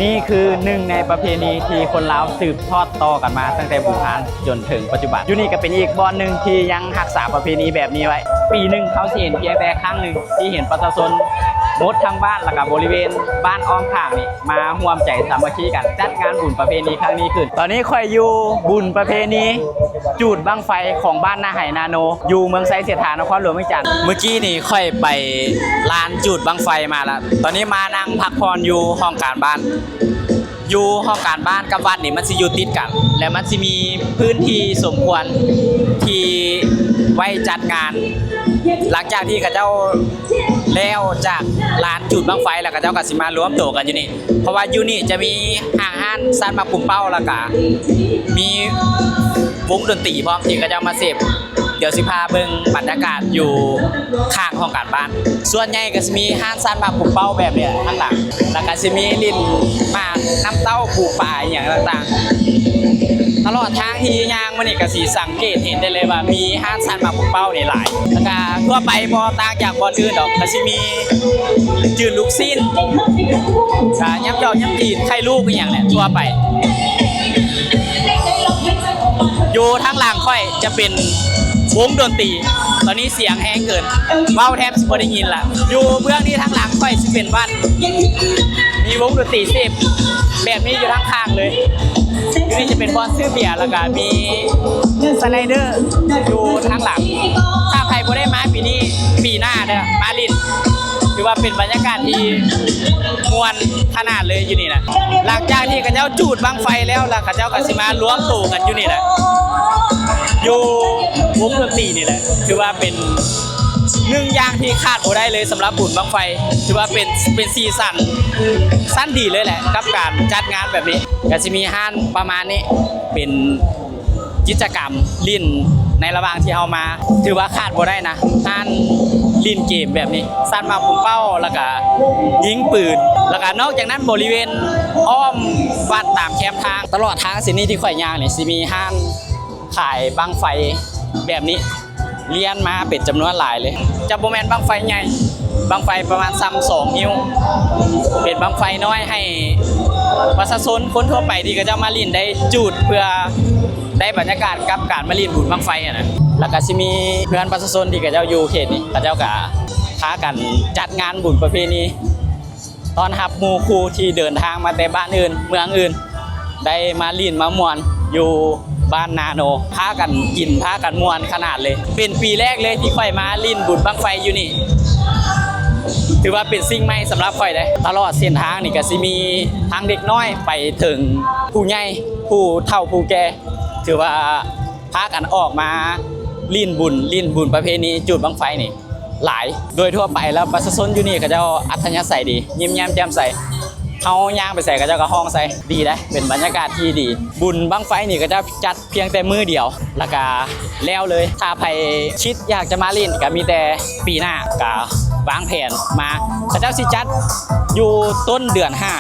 ນີ້ຄືໜຶ່ງໃນປະເພນີທີ່ຄົນລາວສືບທອດຕໍ່ກັນມາຕັ້ງແຕ່ບູຮານຈົນເຖິງປັດຈຸບັນ. ຢູ່ນີ້ກໍເປັນອີກບ່ອນໜຶ່ງທີ່ຍັງຮັກສາປະເພນີແບບນີ້ໄວ້. ປີໜຶ່ງເຮົາຊິເຫັນພຽງແຕ່ຄັ້ງໜຶ່ງ ທີ່ເຫັນປະຊາຊົນໝົດທັງບ້ານ ແລ້ວກໍບໍລິເວນບ້ານອ້ອມຂ້າງນີ້ ມາຮ່ວມໃຈສາມັກຄີກັນຈັດງານບຸນປະເພນີຄັ້ງນີ້ຂຶ້ນ. ຕອນນີ້ຂ້ອຍຢູ່ບຸນປະເພນີຈູດບັ້ງໄຟຂອງບ້ານນາໄຫນາໂນ ຢູ່ເມືອງໄຊເສດຖາ ນະຄອນຫຼວງວຽງຈັນ. ມື້ກີ້ນີ້ຂ້ອຍໄປລານຈູດບັ້ງໄຟມາລະ. ຕອນນີ້ມານັ່ງພັກຜ່ອນຢູ່ຫ້ອງການບ້ານ. ຢູ່ຫ້ອງການບ້ານກັບວັດນີ້ມັນຊິຢູ່ຕິດກັນ ແລະ ມັນຊິມີພື້ນທີ່ສົມຄວນທີ່ໄວ້ຈັດງານ. ຫຼັງຈາກທີ່ເຂົາເຈົ້າແລ້ວຈາກລານຈູດບັ້ງໄຟແລ້ວ ເຂົາເຈົ້າກໍຊິມາລວມໂຕກັນຢູ່ນີ້. ເພາະວ່າຢູ່ນີ້ຈະມີຫ້າງຮ້ານຊານໝາກປຸມເປົ້າ ແລ້ວກະມີວົງດົນຕີພ້ອມທີ່ເຂົາເຈົ້າມາເສບ. ດຽວຊິພາເບິ່ງບັນຍາກາດຢູ່ຂ້າງຫ້ອງການບ້ານ. ສ່ວນໃຫຍ່ກະຊິມີຮ້ານຊານໝາກປຸມເປົ້າແບບນີ້ແຫຼະທາງຫຼັງ ແລ້ວກະຊິມີຫຼິ້ນໝາກນ້ຳເຕົ້າ ປູປາ ອີ່ຫຍັງຕ່າງໆ. ຕະຫຼອດທາງທີ່ຍ່າງມານີ້ກະຊິສັງເກດເຫັນໄດ້ເລີຍວ່າມີຮ້ານຊານໝາກປຸມເປົ້ານີ້ຫຼາຍ ແລ້ວກະທົ່ວໄປບໍ່ຕ່າງຈາກບ່ອນອື່ນດອກ. ກະຊິມີຈືນລູກຊີ້ນ ກະຍຳເຈົ້າຍຳຕີນ ໄຂ່ລູກອີ່ຫຍັງແຫຼະ ທົ່ວໄປ. ຢູ່ທາງຫຼັງຂ້ອຍຈະເປັນວົງດົນຕີ ຕອນນີ້ສຽງແຮງເກີນ ເວົ້າແທບຊິບໍ່ໄດ້ຍິນລະ. ຢູ່ເບື້ອງນີ້ທາງຫຼັງຂ້ອຍຊິເປັນວັດ ມີວົງດົນຕີເສບແບບນີ້ຢູ່ທາງຂ້າງເລີຍ. ຢູ່ນີ້ຈະເປັນບ່ອນຊື້ເບຍ ແລ້ວກະມີສະໄລເດີຢູ່ທາງຫຼັງ. ຖ້າໃຜບໍ່ໄດ້ມາປີນີ້ ປີໜ້າເດີ ມາຫຼິ້ນ ຖືວ່າເປັນບັນຍາກາດທີ່ມ່ວນຂະໜາດເລີຍຢູ່ນີ້ນະ. ຫຼັງຈາກທີ່ເຂົາເຈົ້າຈູດບັ້ງໄຟແລ້ວ ແລ້ວເຂົາເຈົ້າກໍຊິມາລວມໂຕກັນຢູ່ນີ້ແຫຼະ ຢູ່ວົງດົນຕີນີ້ແຫຼະ. ຖືວ່າເປັນໜຶ່ງຢ່າງທີ່ຂາດບໍ່ໄດ້ເລີຍສຳລັບບຸນບັ້ງໄຟ. ຖືວ່າເປັນ ເປັນສີສັນຊັ້ນດີເລີຍແຫຼະ ກັບການຈັດງານແບບນີ້. ກໍຊິມີຮ້ານປະມານນີ້ ເປັນ ກິດຈະກຳຫຼິ້ນໃນລະຫວ່າງທີ່ເຮົາມາ ຖືວ່າຂາດບໍ່ໄດ້ນະ ຮ້ານຫຼິ້ນເກມແບບນີ້ ຊານໝາກປຸມເປົ້າ ແລ້ວກະຍິງປືນ. ແລ້ວກະນອກຈາກນັ້ນ ບໍລິເວນອ້ອມວັດຕາມແຄມທາງ ຕະຫຼອດທາງເສັ້ນນີ້ທີ່ຂ້ອຍຍ່າງນີ້ ຊິມີຮ້ານຂາຍບັ້ງໄຟແບບນີ້ລຽນມາເປັນຈຳນວນຫຼາຍເລີຍ. ຈະບໍ່ແມ່ນບັ້ງໄຟໃຫຍ່ ບັ້ງໄຟປະມານສ່ຳສອງນິ້ວ ເປັນບັ້ງໄຟນ້ອຍໃຫ້ປະຊາຊົນຄົນທົ່ວໄປທີ່ເຂົາເຈົ້າມາຫຼິ້ນໄດ້ຈູດ ເພື່ອ ໄດ້ບັນຍາກາດກັບການມາຫຼິ້ນບຸນບັ້ງໄຟຫັ້ນນະ. ແລ້ວກະຊິມີເພື່ອນປະຊາຊົນທີ່ເຂົາເຈົ້າຢູ່ເຂດນີ້ ເຂົາເຈົ້າກະພາກັນຈັດງານບຸນປະເພນີ ຕ້ອນຮັບໝູ່ຄູ່ທີ່ເດີນທາງມາແຕ່ບ້ານອື່ນເມືອງອື່ນ ໄດ້ມາຫຼິ້ນມາມ່ວນຢູ່ບ້ານນາໂນ ພາກັນກິນພາກັນມ່ວນຂະໜາດເລີຍ. ເປັນປີແລກເລີຍທີ່ຂ້ອຍມາຫຼິ້ນບຸນບັ້ງໄຟຢູ່ນີ້ ຖືວ່າເປັນສິ່ງໃໝ່ສຳລັບຂ້ອຍເດ້. ຕະຫຼອດເສັ້ນທາງນີ້ກະຊິມີທັງເດັກນ້ອຍໄປເຖິງຜູ້ໃຫຍ່ ຜູ້ເຖົ້າຜູ້ແກ່ ຖືວ່າພາກັນອອກມາຫຼິ້ນບຸນ ຫຼິ້ນບຸນປະເພນີຈູດບັ້ງໄຟນີ້ຫຼາຍ. ໂດຍທົ່ວໄປແລ້ວປະຊາຊົນຢູ່ນີ້ເຂົາເຈົ້າອັດທະຍາໄສດີ ຍິ້ມແຍ້ມແຈ່ມໃສ ເຮົາຍ່າງໄປໃສເຂົາເຈົ້າກໍຮ້ອງໃສ່ ດີເດ້ ເປັນບັນຍາກາດທີ່ດີ. ບຸນບັ້ງໄຟນີ້ເຂົາເຈົ້າຈັດພຽງແຕ່ມື້ດຽວ ແລ້ວກະແລ້ວເລີຍ. ຖ້າໃຜຄິດຢາກຈະມາຫຼິ້ນກໍມີແຕ່ປີໜ້າ ກະວາງແຜນມາ. ເຂົາເຈົ້າຊິຈັດຢູ່ຕົ້ນເດືອນຫ້າ